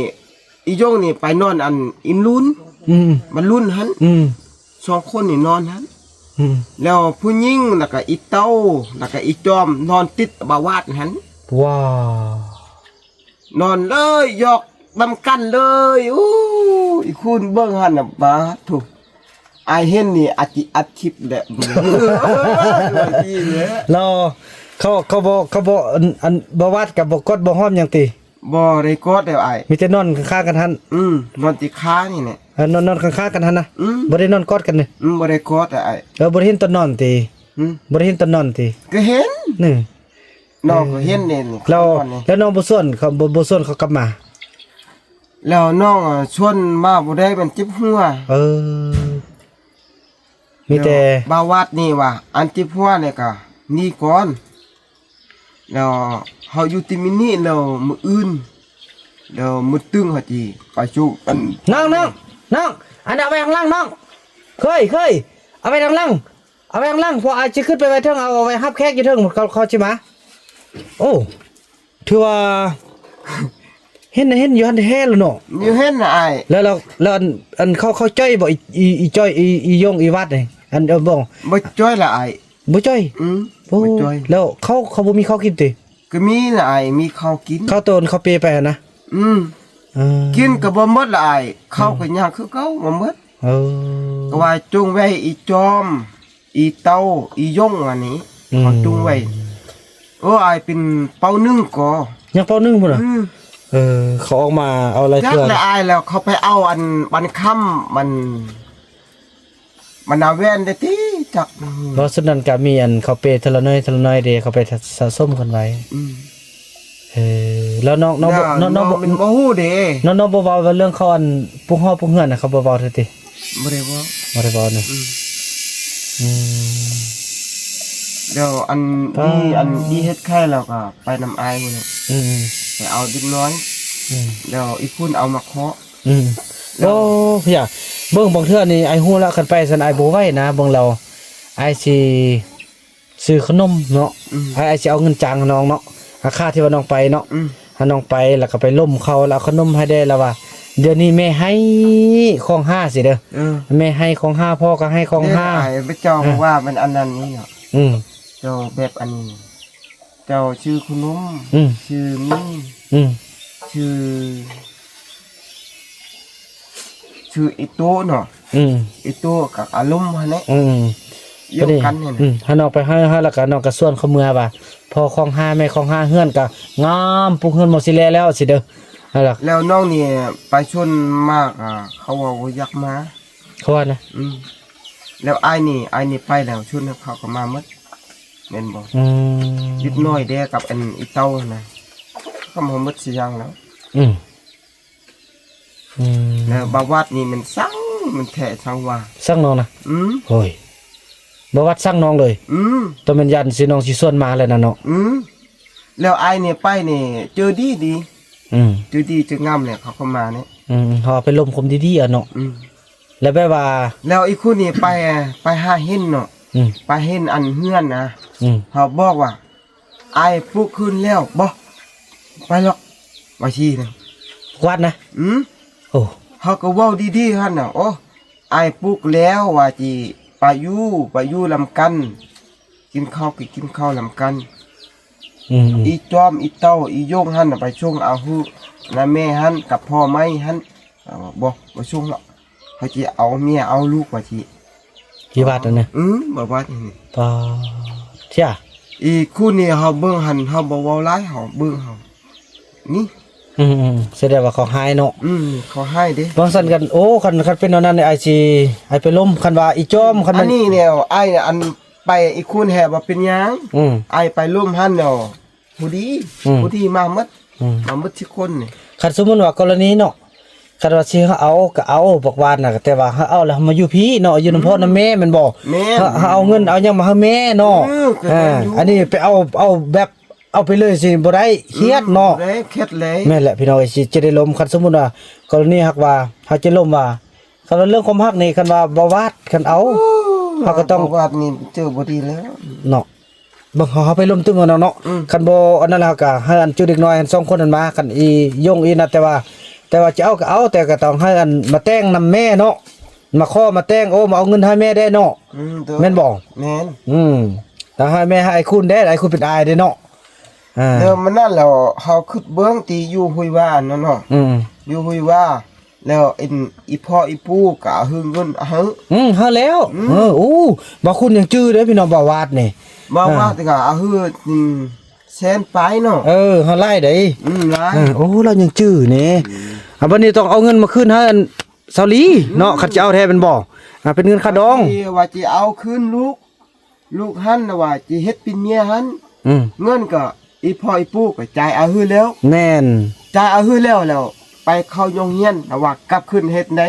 ອີຢົງນີ້ໄປນອນອັນອິນລຸນ ອືມ ມັນລຸນຫັ້ນ ອືມ ສອງຄົນນີ້ນອນຫັ້ນ ອືມ ແລ້ວຜູ້ຍິງ ແລ້ວກະອີເຕົ້າ ແລ້ວກະອີຈອມ ນອນຕິດບາວາດຫັ້ນ. ວ້າ ນອນເລີຍ ຢອກນຳກັນເລີຍ. ໂອ້ ອີຄູນເບິ່ງຫັ້ນນະ ບາດໂທ້ ອ້າຍເຫັນນີ້ອາດຊິອັດຄລິບແຫຼະ. ແລ້ວເຂົາ ເຂົາບໍ່ ເຂົາບໍ່ ອັນ ອັນ ບາວາດກະບໍ່ກອດບໍ່ຫອມຫຍັງຕິ? ບໍ່ໄດ້ກອດແລ້ວອ້າຍ ມີແຕ່ນອນຂ້າງໆກັນຫັ້ນ. ອືມ ນອນຕິດຄານີ້ແຫຼະ. ເອີ ນອນ ນອນຂ້າງໆກັນຫັ້ນນະ. ອືມ ບໍ່ໄດ້ນອນກອດກັນເດ? ອືມ ບໍ່ໄດ້ກອດແລ້ວອ້າຍ. ເອີ ບໍ່ໄດ້ເຫັນຕອນນອນຕິ? ຫຶ ບໍ່ໄດ້ເຫັນຕອນນອນຕິ? ກໍເຫັນ ນີ້ ນ້ອງກໍເຫັນນີ້ ແລ້ວ ແລ້ວນ້ອງບໍ່ຊວນເຂົາ ບໍ່ ບໍ່ຊວນເຂົາກັບມາ? ແລ້ວນ້ອງ ອາ ຊວນມາບໍ່ໄດ້ ມັນເຈັບຫົວ. ເອີ ມີແຕ່ ແລ້ວບ່າວວັດນີ້ວ່າ ອັນເຈັບຫົວນີ້ກະໜີກ່ອນ ແລ້ວເຮົາຢູ່ທີ່ມິນິ ແລ້ວມື້ອື່ນ ແລ້ວມື້ຕຶງເຮົາຊິໄປສູ່ອັນ ນ້ອງ ນ້ອງ ນ້ອງ ອັນນັ້ນເອົາໄວ້ຂ້າງຫຼັງນ້ອງ ເຄີຍ ເຄີຍ ເອົາໄວ້ຂ້າງຫຼັງ ເອົາໄວ້ຂ້າງຫຼັງ ເພາະອາດຊິຂຶ້ນໄປໄວ້ເທິງ ເອົາໄວ້ຮັບແຂກຢູ່ເທິງ ເຂົາ ເຂົາຊິມາ. ໂອ້ ຖືວ່າເຫັນ ເຫັນຢູ່ຫັ້ນແທ້ລະເນາະ. ຢູ່ເຫັນນະອ້າຍ. ແລ້ວ ແລ້ວ ແລ້ວອັນ ອັນເຂົາ ເຂົາຈ່ອຍບໍ່ ອີ ອີ ອີຈ່ອຍ ອີ ອີຢົງ ອີວັດນີ້ ອັນ ເອີ ບໍ່ ບໍ່ຈ່ອຍລະອ້າຍ. ບໍ່ຈ່ອຍ? ອືມ ໂອ້ ບໍ່ຈ່ອຍ. ແລ້ວເຂົາ ເຂົາບໍ່ມີເຂົ້າກິນຕິ? ກໍມີລະອ້າຍ ມີເຂົ້າກິນ ເຂົ້າໂຕນເຂົ້າເປໄປຫັ້ນນະ. ອືມ ເອີ ກິນກໍບໍ່ໝົດລະອ້າຍ ເຂົ້າກໍຍັງຄືເກົ່າ ບໍ່ໝົດ. ເອີ ກໍວ່າຈົ່ງໄວ້ອີຈອມ ອີເຕົ້າ ອີຢົງ ອັນນີ້ ອືມ ເຂົາຈູງໄວ້. ໂອ້ ອ້າຍ ເປັນເປົາໜຶ່ງກໍ ຍັງເປົາໜຶ່ງພຸ້ນນະ. ອືມ ເອີ ເຂົາອອກມາເອົາຫຼາຍເທື່ອ ຈັກແຫຼະອ້າຍ. ແລ້ວເຂົາໄປເອົາອັນ ບັນຄຳ ມັນ ມັນເອົາແວ່ນໄດ້ຕິ ຈັກ. ເພາະຊຸດນັ້ນກະມີອັນເຂົາເປເທື່ອລະໜ້ອຍເທື່ອລະໜ້ອຍເດ້ ເຂົາໄປສະ ສະສົມກັນໄວ້. ອືມ ເອີ ແລ້ວນ້ອງ ນ້ອງ ນ້ອງ ນ້ອງບໍ່ ນ້ອງ ນ້ອງບໍ່ຮູ້ເດ້ ນ້ອງ ນ້ອງບໍ່ເວົ້າເລື່ອງເຂົາອັນປຸກຫໍປຸກເຮືອນນະ ເຂົາບໍ່ເວົ້າເທື່ອຕິ? ບໍ່ໄດ້ເວົ້າ ບໍ່ໄດ້ເວົ້ານະ. ອືມ ອືມ ແລ້ວອັນດີ ອັນດີເຮັດໄຂ່ແລ້ວກໍໄປນຳອ້າຍພຸ້ນແຫຼະ. ອືມ ໄປເອົາເດັກນ້ອຍ. ອືມ ແລ້ວອີກຄົນເອົາມາເຄາະ. ອືມ ແລ້ວ ໂອ້ ເບິ່ງບາງເທື່ອນີ້ອ້າຍຮູ້ແລ້ວ ຄັນໄປຊັ້ນອ້າຍບໍ່ໄຫວນະ ເບິ່ງແລ້ວ ອ້າຍຊິ ຊື້ຂະໜົມເນາະ. ອືມ ອ້າຍ ອ້າຍຊິເອົາເງິນຈ້າງໃຫ້ນ້ອງເນາະ ຄ່າທີ່ວ່ານ້ອງໄປເນາະ. ອືມ ຖ້ານ້ອງໄປແລ້ວກໍໄປລົມເຂົາ ແລ້ວເອົາຂະໜົມໃຫ້ແດ່ ແລ້ວວ່າດຽວນີ້ແມ່ໄຫ້ຂອງຫ້າຊີ້ເດີ. ເອີ ແມ່ໄຫ້ຂອງຫ້າ ພໍ່ກໍໄຫ້ຂອງຫ້າ. ເຈົ້າວ່າມັນອັນນັ້ນນີ້ເນາະ. ອືມ ເຈົ້າແບບອັນນີ້ ເຈົ້າຊື້ຂະໜົມ. ອືມ ຊື້ມີ. ອືມ ຊື້ ຊື່ອີໂຕເນາະ. ອືມ ອີໂຕກັບອາລົມຫັ້ນແຫຼະ. ອືມ ດຽວກັນນີ້ນະ. ອືມ ຫານ້ອງໄປໃຫ້ ແລ້ວກະນ້ອງກະຊວນເຂົາເມືອວ່າ ພໍ່ຂອງຫ້າ ແມ່ຂອງຫ້າ ເຮືອນກະງາມ ປຸກເຮືອນໝົດຊິແລ້ແລ້ວຊິເດີ. ແລ້ວນ້ອງນີ້ໄປຊວນມາກ ອາ ເຂົາວ່າບໍ່ຢາກມາ. ເຂົາວ່ານະ. ອືມ ແລ້ວອ້າຍນີ້ ອ້າຍນີ້ໄປແລ້ວ ຊວນເຂົາກໍມາໝົດ ແມ່ນບໍ່? ອືມ ເດັກນ້ອຍເດ້ກັບອັນອີເຕົ້ານະ ເຂົາມາໝົດສີ່ຢ່າງແລ້ວ. ອືມ ອືມ ແລ້ວບາວາດນີ້ມັນຊັງ ມັນແທ້ຊັງວ່າ ຊັງນ້ອງນະ. ອືມ ໂອ້ຍ ບາວາດຊັງນ້ອງເລີຍ. ອືມ ຕ້ອງແມ່ນຢ້ານຊິນ້ອງຊິຊວນມາແລ້ວນະເນາະ. ອືມ ແລ້ວອ້າຍນີ້ໄປນີ້ເຈີດີດີ. ອືມ ເຈີດີເຈີງາມແຫຼະ ເຂົາກໍມານີ້. ອືມ ເຮົາໄປລົມຄົມດີໆ ອະເນາະ. ອືມ ແລ້ວແບບວ່າ ແລ້ວອີກຄົນນີ້ໄປ ໄປຫາເຫັນເນາະ. ອືມ ໄປເຫັນອັນເຮືອນນະ. ອືມ ເຮົາບອກວ່າ ອ້າຍປຸກຄືນແລ້ວບໍ່ ໄປຫຼອກ ວ່າຊີ້ນະ ວັດນະ. ອືມ ໂອ້ ເຮົາກໍເວົ້າດີໆຫັ້ນນະ ໂອ້ ອ້າຍປຸກແລ້ວວ່າຊິໄປຢູ່ ໄປຢູ່ນຳກັນ ກິນເຂົ້າກໍກິນເຂົ້ານຳກັນ. ອືມ ອີຈອມ ອີເຕົ້າ ອີຢົງຫັ້ນນະ ໄປສົ່ງເອົາຫືນະແມ່ຫັ້ນກັບພໍ່ໃໝ່ຫັ້ນ. ເຮົາວ່າບໍ່ ບໍ່ສົ່ງດອກ ເຮົາຊິເອົາເມຍເອົາລູກວ່າຊີ້ ທີ່ວັດຫັ້ນນະ. ອືມ ບໍ່ວັດນີ້ ປາດ ເຈົ້າ ອີກຄູ່ນີ້ເຮົາເບິ່ງຫັ້ນ ເຮົາບໍ່ເວົ້າຫຼາຍ ເຮົາເບິ່ງເຮົານີ້. ອືມໆ ສະແດງວ່າເຂົາຮ້າຍເນາະ. ອືມ ເຂົາຮ້າຍເດ້ ວ່າຊັ້ນກັນ. ໂອ້ ຄັນ ຄັນເປັນແນວນັ້ນ ອ້າຍຊິ ອ້າຍໄປລົມ ຄັນວ່າອີຈອມ ຄັນ ອັນນີ້ແນວອ້າຍ ອັນ ໄປອີກຄູ່ແຮບໍ່ເປັນຫຍັງ. ອືມ ອ້າຍໄປລົມຫັ້ນແລ້ວ ຜູ້ດີ ອືມ ຜູ້ດີມາໝົດ. ອືມ ມາໝົດທຸກຄົນນີ້. ຄັນສົມມຸດວ່າກໍລະນີເນາະ ຄັນວ່າຊິເອົາກໍເອົາບັກວານນະ ແຕ່ວ່າເຮົາເອົາແລ້ວເຮົາມາຢູ່ພີ້ເນາະ ຢູ່ນຳພໍ່ນຳແມ່ແມ່ນບໍ່? ແມ່ນ ເຮົາ ເຮົາເອົາເງິນເອົາຫຍັງມາໃຫ້ແມ່ເນາະ. ເອີ ກໍແມ່ນຢູ່ ອ່າ ອັນນີ້ໄປເອົາ ເອົາແບບ ເອົາໄປເລີຍຊິບໍ່ໄດ້ ຄຽດເນາະ. ອືມ ບໍ່ໄດ້ ຄຽດເລີຍ. ແມ່ນແຫຼະພີ່ນ້ອງເອີຍ ຊິ ຈະໄດ້ລົມ ຄັນສົມມຸດວ່າກໍລະນີຫາກວ່າເຮົາຈະລົມວ່າ ຄັນວ່າເລື່ອງຄວາມຮັກນີ້ ຄັນວ່າບໍ່ວາດ ຄັນເອົາ ໂອ້ ເຮົາກໍຕ້ອງ ບໍ່ວາດນີ້ເຈີບໍ່ດີແລ້ວເນາະ. ເບິ່ງ ເຮົາ ເຮົາໄປລົມຕຶມເອົາເນາະ ອືມ ຄັນບໍ່ອັນນັ້ນ ເຮົາກໍໃຫ້ອັນຈຸເດັກນ້ອຍຫັ້ນສອງຄົນນັ້ນມາ ຄັນອີຍົງອີນັ້ນ ແຕ່ວ່າ ແຕ່ວ່າຈະເອົາກໍເອົາ ແຕ່ກໍຕ້ອງໃຫ້ອັນມາແຕ່ງນຳແມ່ເນາະ ມາຂໍມາແຕ່ງ ໂອ້ ມາເອົາເງິນໃຫ້ແມ່ແດ່ເນາະ ອືມ ໂດຍ ແມ່ນບໍ່? ແມ່ນ ອືມ ແລ້ວໃຫ້ແມ່ໃຫ້ອ້າຍຄູນແດ່ ອ້າຍຄູນເປັນອ້າຍເດ້ເນາະ ອ່າ ແລ້ວມື້ນັ້ນແລ້ວ ເຮົາຄິດເບິ່ງທີ່ຢູ່ຫ້ວຍວານັ້ນເນາະ ອືມ ຢູ່ຫ້ວຍວາ ແລ້ວອັນ ອີພໍ່ອີປູກໍເອົາເງິນໃຫ້ ອືມ ໃຫ້ແລ້ວ ອືມ ເອີ ໂອ້ ບ່າວຄຸນຍັງຈື່ເດ້ພີ່ນ້ອງ ບ່າວວາດນີ້ ບ່າວວາດ ອ່າ ກໍເອົາ ອືມ ແສນປາຍເນາະ ເອີ ໃຫ້ຫຼາຍເດ້ ອືມ ຫຼາຍ ເອີ ໂອ້ ລາວຍັງຈື່ນີ້ ອືມ ອ່າ ບັດນີ້ຕ້ອງເອົາເງິນມາຄືນໃຫ້ອັນສາວລີເນາະ ອືມ ຄັນຈະເອົາແທ້ແມ່ນບໍ່ ອ່າ ເປັນເງິນຄ່າດອງ ທີ່ວ່າຈະເອົາຄືນລູກ ລູກຫັ້ນນະວ່າຈະເຮັດເປັນເມຍຫັ້ນ ອືມ ເງິນກໍອີພໍ່ອີປູກໍຈ່າຍອາຮືແລ້ວ ແມ່ນ ຈ່າຍອາຮືແລ້ວ ແລ້ວໄປເຂົ້າໂຮງຮຽນນະວ່າກັບຄືນເຮັດໃດ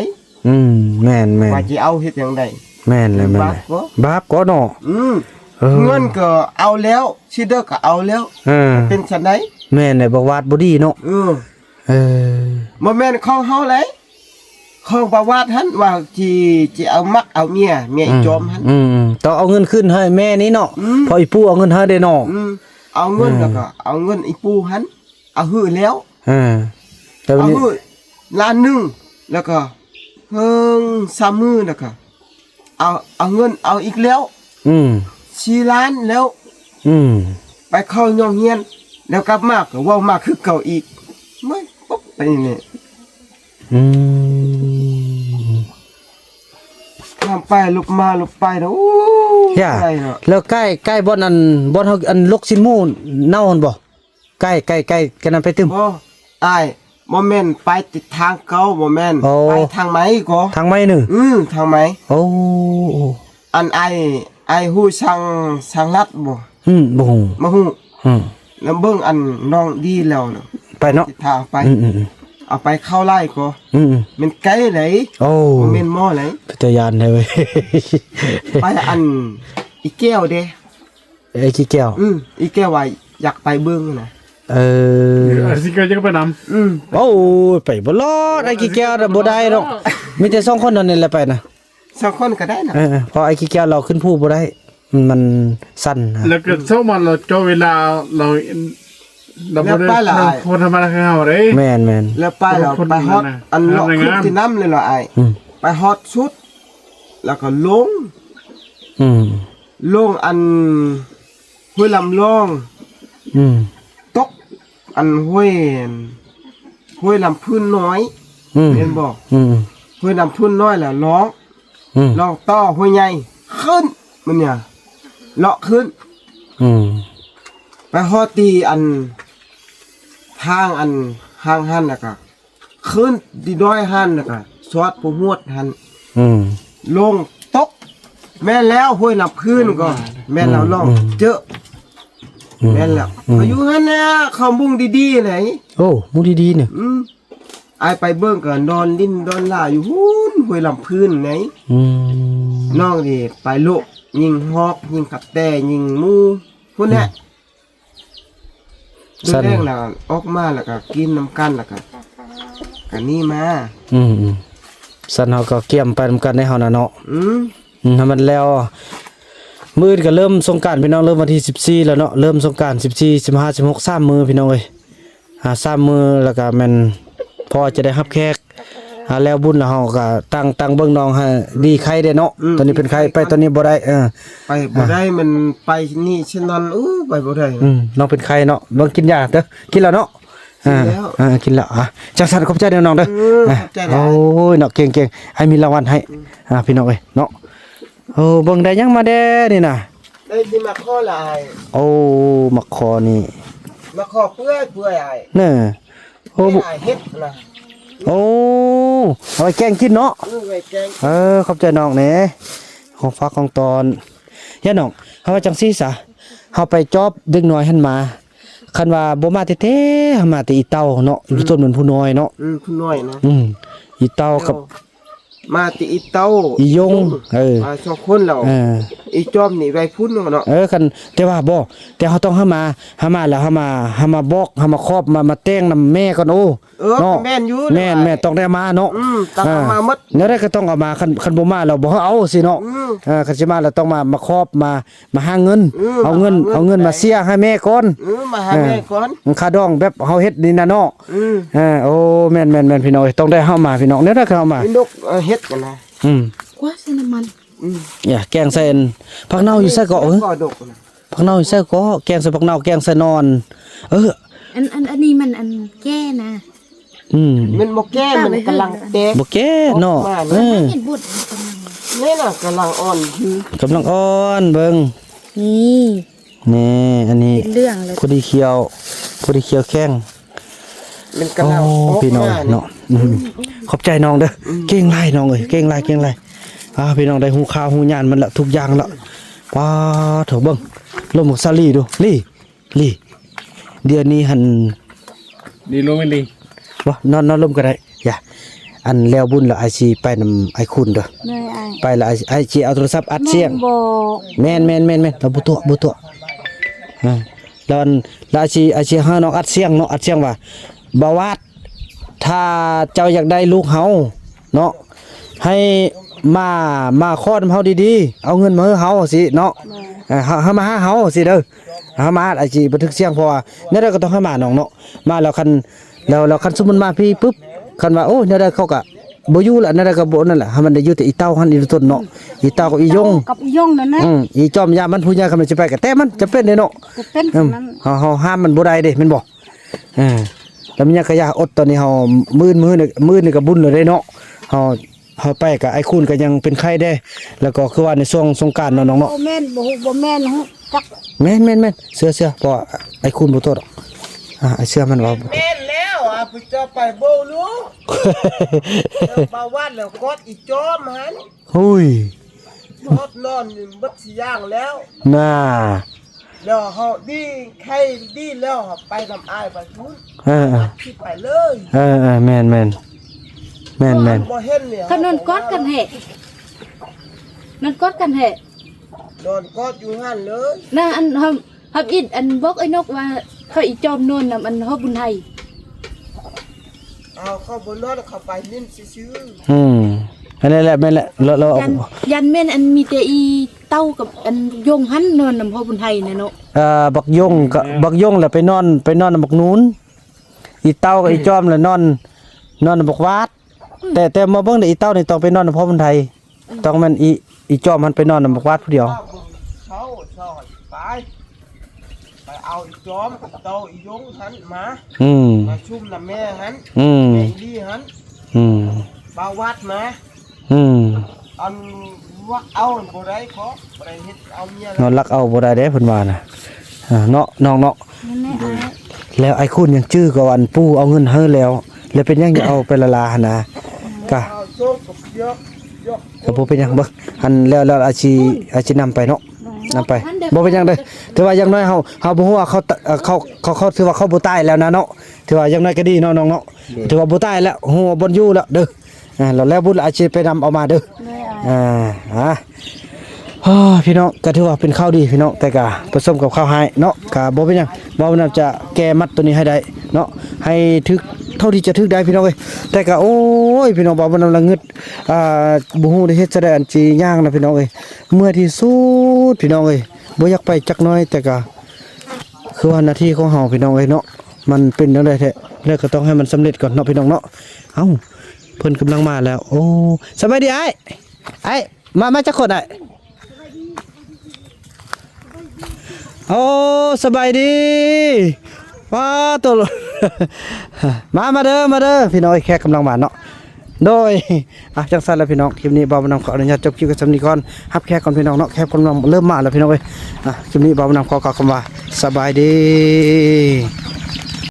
ອືມ ແມ່ນໆ ວ່າຈະເອົາເຮັດຫຍັງໃດ ແມ່ນແຫຼະ ແມ່ນແຫຼະ ບາບກໍເນາະ ອືມ ເອີ ເງິນກໍເອົາແລ້ວ ຊິເດີກໍເອົາແລ້ວ ເອີ ເປັນຊັ້ນໃດ ແມ່ນແຫຼະ ບໍ່ວາດບໍ່ດີເນາະ ເອີ ເອີ ບໍ່ແມ່ນຂອງເຮົາໃດ ຂອງປະຫວັດຫັ້ນວ່າຊິ ຊິເອົາມັກເອົາເມຍ ເມຍອີຈອມຫັ້ນ ອືມ ຕ້ອງເອົາເງິນຄືນໃຫ້ແມ່ນີ້ເນາະ ອືມ ເພາະອີປູເອົາເງິນໃຫ້ເດ້ເນາະ ອືມ ເອົາເງິນ ອືມ ແລ້ວກໍເອົາເງິນອີປູຫັ້ນ ອາຮືແລ້ວ ເອີ ແຕ່ວ່າ ອາຮືລ້ານໜຶ່ງ ແລ້ວກໍເພິ່ງສາມມື້ ແລ້ວກໍເອົາ ເອົາເງິນເອົາອີກແລ້ວ ອືມ ສີ່ລ້ານແລ້ວ ອືມ ໄປເຂົ້າໂຮງຮຽນ ແລ້ວກັບມາກໍເວົ້າມາຄືເກົ່າອີກ ເມື່ອຍປົບໄປນີ້ ອືມ ນ້ຳໄປລົບມາລົບໄປນະ ໂອ້ຍ ຢ່າ ໄປເນາະ ແລ້ວໃກ້ ໃກ້ບ່ອນອັນ ບ່ອນເຮົາອັນຫຼົກຊີ້ນໝູເນົ່າຫັ້ນບໍ່? ໃກ້ ໃກ້ ໃກ້ ກັນນັ້ນໄປຕື່ມ ບໍ່ ອ້າຍ ບໍ່ແມ່ນໄປຕິດທາງເກົ່າ ບໍ່ແມ່ນ ໂອ້ ໄປທາງໃໝ່ກໍ ທາງໃໝ່ໜຶ່ງ ອື ທາງໃໝ່ ໂອ້ ອັນອ້າຍ ອ້າຍຮູ້ຊ່າງ ຊ່າງລັດບໍ່? ອືມ ບໍ່ຮູ້ ບໍ່ຮູ້ ອືມ ແລ້ວເບິ່ງອັນນ້ອງດີແລ້ວນະ ໄປເນາະ ຊິພາໄປ ອືມໆໆ ເອົາໄປເຂົ້າໄລ່ກໍ ອືມໆ ແມ່ນໄກໃດ ໂອ້ ບໍ່ແມ່ນໝໍໃດ ເປັນຕາຢ້ານແທ້ເວີຍ ໄປອັນອີແກ້ວເດ້ ເອີ ອີແກ້ວ ອືມ ອີແກ້ວວ່າຢາກໄປເບິ່ງນະ ເອີ ເອີ ຊິແກ້ວຈະໄປນຳ ອືມ ໂອ້ຍ ໄປບໍ່ລອດ ອ້າຍຂີ້ແກ້ວນະ ບໍ່ໄດ້ດອກ ມີແຕ່ສອງຄົນເທົ່ານັ້ນແຫຼະໄປນະ ສອງຄົນກໍໄດ້ນະ ເອີ ເພາະອ້າຍຂີ້ແກ້ວລາວຂຶ້ນພູບໍ່ໄດ້ ມັນຊັນນະ ແລ້ວກໍເຊົາມາລາວເຈາະເວລາລາວ ລາວບໍ່ໄດ້ຄົນທຳມະດາຄືເຮົາເດ້ ແມ່ນໆ ແລ້ວໄປລາວໄປຮອດອັນເລາະຂຶ້ນທີ່ນ້ຳເລີຍລະອ້າຍ ອືມ ໄປຮອດສຸດ ແລ້ວກໍລົງ ອືມ ລົງອັນຫ້ວຍລຳລອງ ອືມ ຕົກອັນຫ້ວຍ ຫ້ວຍລຳພື້ນນ້ອຍ ອືມ ແມ່ນບໍ່? ອືມ ຫ້ວຍລຳພື້ນນ້ອຍແລ້ວລອງ ອືມ ລອງຕໍ່ຫ້ວຍໃຫຍ່ຂຶ້ນ ມັນເນຍ ເລາະຂຶ້ນ ອືມ ໄປຮອດທີ່ອັນທາງອັນທາງຫັ້ນ ແລ້ວກໍ ຂຶ້ນທີ່ດອຍຫັ້ນ ແລ້ວກໍຊອດຜູ້ຮວດຫັ້ນ ອືມ ລົງຕົກ ແມ່ນແລ້ວ ຫ້ວຍນ້ຳພື້ນກໍແມ່ນແລ້ວ ອືມ ລອງ ອືມ ເຈີ ອືມ ແມ່ນແລ້ວ ອືມ ເຂົາຢູ່ຫັ້ນນະ ເຂົາມຸງດີໆ ໄດ໋ ໂອ້ ມຸງດີໆ ນີ້ ອືມ ອ້າຍໄປເບິ່ງກໍນອນຫຼິ້ນດອນລາຢູ່ພຸ້ນ ຫ້ວຍນ້ຳພື້ນ ໄດ໋ ອືມ ນ້ອງນີ້ໄປໂລະ ຍິງຮອກ ຍິງກະແຕ ຍິງໝູ ພຸ້ນແຫຼະ ອືມ ຊັ້ນ ແລງແລ້ວອອກມາແລ້ວກໍກິນນຳກັນ ແລ້ວກໍ ກໍໜີມາ ອືມໆ ຊັ້ນເຮົາກໍກຽມໄປນຳກັນໃນເຮົານະເນາະ ອືມ ອືມ ໃຫ້ມັນແລ້ວ ມື້ອື່ນກໍເລີ່ມສົງການພີ່ນ້ອງ ເລີ່ມວັນທີສິບສີ່ແລ້ວເນາະ ເລີ່ມສົງການສິບສີ່ ສິບຫ້າ ສິບຫົກ ສາມມື້ພີ່ນ້ອງເອີຍ ອ່າ ສາມມື້ ແລ້ວກໍແມ່ນພໍຈະໄດ້ຮັບແຂກ ອ່າ ແລ້ວບຸນແລ້ວເຮົາກໍຕັ້ງ ຕັ້ງເບິ່ງນ້ອງໃຫ້ດີໄຂ້ເດ້ເນາະ ອືມ ຕອນນີ້ເປັນໄຂ້ ໄປຕອນນີ້ບໍ່ໄດ້ ເອີ ໄປບໍ່ໄດ້ ອ່າ ມັນໄປນີ້ຊະນັ້ນ ໂອ້ ໄປບໍ່ໄດ້ ອືມ ນ້ອງເປັນໄຂ້ເນາະ ເບິ່ງກິນຢາເດີ ກິນແລ້ວເນາະ ກິນແລ້ວ ອ່າ ກິນແລ້ວ ອ່າ ຈັ່ງຊັ້ນຂອບໃຈເດີນ້ອງເດີ ເອີ ຂອບໃຈຫຼາຍ ໂອ້ຍເນາະ ເກັ່ງໆ ອ້າຍມີລາງວັນໃຫ້ ອືມ ອ່າ ພີ່ນ້ອງເອີຍເນາະ ໂອ້ ເບິ່ງໄດ້ຫຍັງມາແດ່ນີ້ນະ ໄດ້ທີ່ມາຂໍລະອ້າຍ ໂອ້ ມາຂໍນີ້ ມາຂໍເປື່ອຍໆ ອ້າຍ ເນີ ໂອ້ ເຮັດນະ ໂອ້ ເອົາໄວ້ແກງກິນເນາະ ເອີ ໄວ້ແກງ ເອີ ຂອບໃຈນ້ອງແດ່ ຂອງຝາກຂອງຕ້ອນ ເຮີ້ຍນ້ອງ ເຮົາວ່າຈັ່ງຊີ້ຊະ ເຮົາໄປຈອບເດັກນ້ອຍຫັ້ນມາ ຄັນວ່າບໍ່ມາແທ້ໆ ເຮົາມາແຕ່ອີເຕົ້າເນາະ ອືມ ຢູ່ຕົ້ນມັນຜູ້ນ້ອຍເນາະ ອືມ ຜູ້ນ້ອຍນະ ອືມ ອີເຕົ້າກັບ ມາແຕ່ອີເຕົ້າ ອີຢົງ ເອີ ມາສອງຄົນແລ້ວ ເອີ ອີຈອມນີ້ໄວ້ພຸ້ນເນາະ. ເອີ ຄັນ ແຕ່ວ່າບໍ່ ແຕ່ເຮົາຕ້ອງຫາມາ ຫາມາແລ້ວຫາມາ ຫາມາບອກ ຫາມາຂອບ ມາ ມາແຕ່ງນຳແມ່ກ່ອນ. ໂອ້ ເອີ ເນາະ ແມ່ນຢູ່ ແມ່ນ ແມ່ນ ຕ້ອງໄດ້ຫາມາເນາະ. ອືມ ຕ້ອງຫາມາໝົດ ແນວໃດກໍຕ້ອງເອົາມາ. ຄັນ ຄັນບໍ່ມາແລ້ວບໍ່ໃຫ້ເອົາຊີ້ເນາະ. ອືມ ເອີ ຄັນຊິມາແລ້ວຕ້ອງມາ ມາຂອບ ມາ ມາຫາເງິນ ເອີ ເອົາເງິນ ມາຫາເງິນ ເອົາເງິນມາເສຍໃຫ້ແມ່ກ່ອນ. ເອີ ມາຫາແມ່ກ່ອນ ເອີ ຄ່າດອງແບບເຮົາເຮັດນີ້ນະເນາະ. ອືມ ເອີ ໂອ້ ແມ່ນໆໆ ພີ່ນ້ອງເອີຍ ຕ້ອງໄດ້ເຮົາມາ ພີ່ນ້ອງ ແນວໃດກໍເຮົາມາ. ເຮັດ ເຮັດກັນນະ. ອືມ ກວາດໃສ່ນ້ຳມັນ. ອືມ ຢ່າແກງໃສ່ອັນ ຜັກເນົ່າຢູ່ໃສເກາະ? ເອີ ຜັກເນົ່າຢູ່ໃສເກາະ? ແກງໃສ່ຜັກເນົ່າ ແກງໃສ່ໜ່ອ ເອີ ອັນ ອັນ ອັນນີ້ມັນອັນແກ່ນະ. ອືມ ມັນບໍ່ແກ່ ມັນກຳລັງແຕກ ບໍ່ແກ່ເນາະ. ເອີ ເຫັນບົດກຳລັງ ນີ້ນະ ກຳລັງອ່ອນຢູ່ ກຳລັງອ່ອນເບິ່ງ. ນີ້ ນີ້ ອັນນີ້ເປັນເລື່ອງເລີຍ ພໍດີຂຽວ ພໍດີຂຽວແຂງ. ມັນກຳລັງ ໂອ້ ອອກ ພີ່ນ້ອງເນາະ. ອືມ ຂອບໃຈນ້ອງເດີ. ອືມ ເກັ່ງຫຼາຍນ້ອງເອີຍ ເກັ່ງຫຼາຍ ເກັ່ງຫຼາຍ. ອ່າ ພີ່ນ້ອງໄດ້ຮູ້ຂ່າວຮູ້ຍານມັນລະ ທຸກຢ່າງລະ. ປາໂທ້ ເບິ່ງລົມຂອງສາລີດູ ລີ ລີ ດຽວນີ້ຫັ້ນ ນີ້ລົມອີ່ຫຼີ ບໍ່ ນອນ ນອນລົມກໍໄດ້. ຢ່າ ອັນແລ້ວບຸນລະ ອ້າຍຊິໄປນຳອ້າຍຄູນເດີ. ໄປລະ ອ້າຍຊິເອົາໂທລະສັບອັດສຽງ. ແມ່ນ ແມ່ນ ແມ່ນ ແມ່ນ ລະບໍ່ຕົວະ ບໍ່ຕົວະ. ອ່າ ລະອັນ ລະອາຊີພ ອາຊີພໃຫ້ນ້ອງອັດສຽງເນາະ ອັດສຽງວ່າ ບ່າວວາດ ຖ້າເຈົ້າຢາກໄດ້ລູກເຮົາເນາະ ໃຫ້ມາ ມາຂໍນຳເຮົາດີໆ ເອົາເງິນມາໃຫ້ເຮົາຊີ້ເນາະ. ເອີ ເຮົາ ເຮົາມາຫາເຮົາຊີ້ເດີ ເຮົາມາ ອາຊີພບັນທຶກສຽງ ເພາະວ່າແນວໃດກໍຕ້ອງໃຫ້ມານ້ອງເນາະ. ມາແລ້ວຄັນ ແລ້ວ ແລ້ວຄັນສົມມຸດມາພີປຶບ ຄັນວ່າ ໂອ້ ແນວໃດເຂົາກະ ບໍ່ຢູ່ລະ ອັນນັ້ນລະກໍບໍ່ ນັ້ນລະ ໃຫ້ມັນໄດ້ຢູ່ແຕ່ອີເຕົ້າຫັ້ນ ອີຕົ້ນເນາະ ອືມ ອີເຕົ້າກັບອີຢົງ ເອີ ກັບອີຢົງນັ້ນນະ. ອືມ ອີຈອມ ຢ້ານມັນຜູ້ໃຫຍ່ ຄັນມັນຊິໄປກໍແຕ່ມັນຈຳເປັນເດ້ເນາະ. ຈຳເປັນ ອືມ ນັ້ນ ເຮົາ ເຮົາຫ້າມມັນບໍ່ໄດ້ເດ້ ແມ່ນບໍ່? ເອີ ແລ້ວມັນຍັງກະຢ່າອົດ ຕອນນີ້ເຮົາ ມື້ອື່ນ ມື້ອື່ນ ມື້ອື່ນນີ້ກໍບຸນແລ້ວເດ້ເນາະ. ເຮົາ ເຮົາໄປກໍອ້າຍຄູນກໍຍັງເປັນໄຂ້ເດ້ ແລ້ວກໍຄືວ່າໃນຊ່ວງສົງການເນາະນ້ອງເນາະ. ບໍ່ແມ່ນ ບໍ່ຮູ້ ບໍ່ແມ່ນ ຮູ້ຈັກ. ແມ່ນໆໆ ເຊື່ອໆ ເພາະວ່າອ້າຍຄູນບໍ່ຕົວະດອກ. ອ່າ ອ້າຍເຊື່ອມັນວ່າບໍ່ຕົວະ. ແມ່ນແລ້ວ ອ່າ ເພິ່ນຈະໄປໂບລູ ເອົາມາວັດແລ້ວກອດອີຈອມຫັ້ນ. ຫຸຍ ຮອດນອນໝົດຊິຢ່າງແລ້ວນະ. ແລ້ວເຮົາດີ ໄຂ້ດີແລ້ວ ເຮົາໄປນຳອ້າຍໄປພຸ້ນ. ເອີໆ ຊິໄປເລີຍ. ເອີໆ ແມ່ນໆ ແມ່ນໆ. ບໍ່ເຫັນນີ້ ເຂົານອນກອດກັນແທ້ ນອນກອດກັນແທ້. ນອນກອດຢູ່ຫັ້ນເລີຍນະ. ອັນ ທຳ ທຳອິດ ອັນ ບອກໄອ້ນົກວ່າ ເຂົາອີຈອມນອນນຳ ອັນ ຮອບບຸນໄທ. ເອົາ ເຂົາບໍ່ນອນ ເຂົາໄປຫຼິ້ນຊື່ໆ. ອືມ ອັນນັ້ນແຫຼະ ແມ່ນແຫຼະ ລະ ລະ ຢ້ານ ຢ້ານແມ່ນ ອັນ ມີແຕ່ອີເຕົ້າກັບ ອັນ ຢົງຫັ້ນນອນນຳຮອບບຸນໄທນະເນາະ. ເອີ ບັກຢົງກະ ບັກຢົງລະໄປນອນ ໄປນອນນຳບັກນູນ. ອີເຕົ້າກັບອີຈອມລະນອນ ນອນນຳບັກວາດ. ອືມ ແຕ່ ແຕ່ມາເບິ່ງເດີ ອີເຕົ້ານີ້ຕ້ອງໄປນອນນຳພໍ່ບຸນໄທ. ອືມ ຕ້ອງແມ່ນອີ ອີຈອມຫັ້ນໄປນອນນຳບັກວາດຜູ້ດຽວ. ເອົາ ເອົາ ເອົາ ໄປ ໄປເອົາອີຈອມກັບເຕົ້າອີຢົງຫັ້ນມາ. ອືມ ມາຊຸມນຳແມ່ຫັ້ນ. ອືມ ແມ່ອີລີຫັ້ນ. ອືມ ບ່າວວັດມາ. ອືມ ອັນ ລັກເອົາບໍ່ໄດ້ ເພາະບໍ່ໄດ້ເຮັດເອົາເມຍ. ເນາະ ລັກເອົາບໍ່ໄດ້ເດ້ ເພິ່ນວ່ານະ. ອ່າ ເນາະ ນ້ອງເນາະ. ນັ້ນແຫຼະ ແລ້ວອ້າຍຄູນຍັງຈື່ກໍອັນປູ່ເອົາເງິນໃຫ້ແລ້ວ ແລ້ວເປັນຫຍັງຈະເອົາໄປລະລາຫັ້ນນະ. ກະ ເອົາໂຊກກັບເຍາະ ເຍາະ ກໍບໍ່ເປັນຫຍັງ. ເບິ່ງ ອັນ ແລ້ວ ແລ້ວອາຊີ ອາຊີນຳໄປເນາະ ນຳໄປ ບໍ່ເປັນຫຍັງເດີ. ຖືວ່າຢ່າງໜ້ອຍເຮົາ ເຮົາບໍ່ຮູ້ວ່າເຂົາ ເຂົາ ເຂົາ ເຂົາ ຖືວ່າເຂົາບໍ່ຕາຍແລ້ວນະເນາະ. ຖືວ່າຢ່າງໜ້ອຍກໍດີເນາະ ນ້ອງເນາະ. ຖືວ່າບໍ່ຕາຍແລ້ວ ຮູ້ບ່ອນຢູ່ແລ້ວເດີ. ອ່າ ແລ້ວ ແລ້ວບຸນອາຊີໄປນຳເອົາມາເດີ. ໂດຍ ອ່າ ອ່າ ໂອ້ ພີ່ນ້ອງ ກໍຖືວ່າເປັນຂ່າວດີພີ່ນ້ອງ ແຕ່ກໍປະສົມກັບຂ່າວຮ້າຍເນາະ. ກໍບໍ່ເປັນຫຍັງ ບໍ່ນຳຈະແກ້ມັດໂຕນີ້ໃຫ້ໄດ້ເນາະ ໃຫ້ຖືກເທົ່າທີ່ຈະຖືກໄດ້ພີ່ນ້ອງເອີຍ. ແຕ່ກໍ ໂອ້ຍ ພີ່ນ້ອງ ບໍ່ນຳລະງຶດ ອ່າ ບໍ່ຮູ້ໄດ້ເຮັດຈັ່ງໃດ ອັນຊິຍ່າງນະພີ່ນ້ອງເອີຍ. ເມື່ອຍທີ່ສຸດພີ່ນ້ອງເອີຍ ບໍ່ຢາກໄປຈັກໜ້ອຍ ແຕ່ກໍຄືວ່າໜ້າທີ່ຂອງເຮົາພີ່ນ້ອງເອີຍເນາະ ມັນເປັນຈັ່ງໃດແທ້ ແລ້ວກໍຕ້ອງໃຫ້ມັນສຳເລັດກ່ອນເນາະ ພີ່ນ້ອງເນາະ. ເອົ້າ ເພິ່ນກຳລັງມາແລ້ວ. ໂອ້ ສະບາຍດີອ້າຍ ອ້າຍ ມາ ມາຈັກຄົນອ້າຍ? ໂອ້ ສະບາຍດີ. ວ້າ ໂຕ ມາ ມາເດີ ມາເດີ ພີ່ນ້ອງເອີຍ ແຂກກຳລັງມາເນາະ. ໂດຍ ອ່ະ ຈັ່ງຊັ້ນລະພີ່ນ້ອງ ຄລິບນີ້ບ່າວບຸນນຳຂໍອະນຸຍາດຈົບຄລິບໄວ້ສ່ຳນີ້ກ່ອນ. ຮັບແຂກກ່ອນພີ່ນ້ອງເນາະ ແຂກກຳລັງເລີ່ມມາແລ້ວພີ່ນ້ອງເອີຍ. ອ່ະ ຄລິບນີ້ບ່າວບຸນນຳຂໍກ່າວຄຳວ່າ ສະບາຍດີ.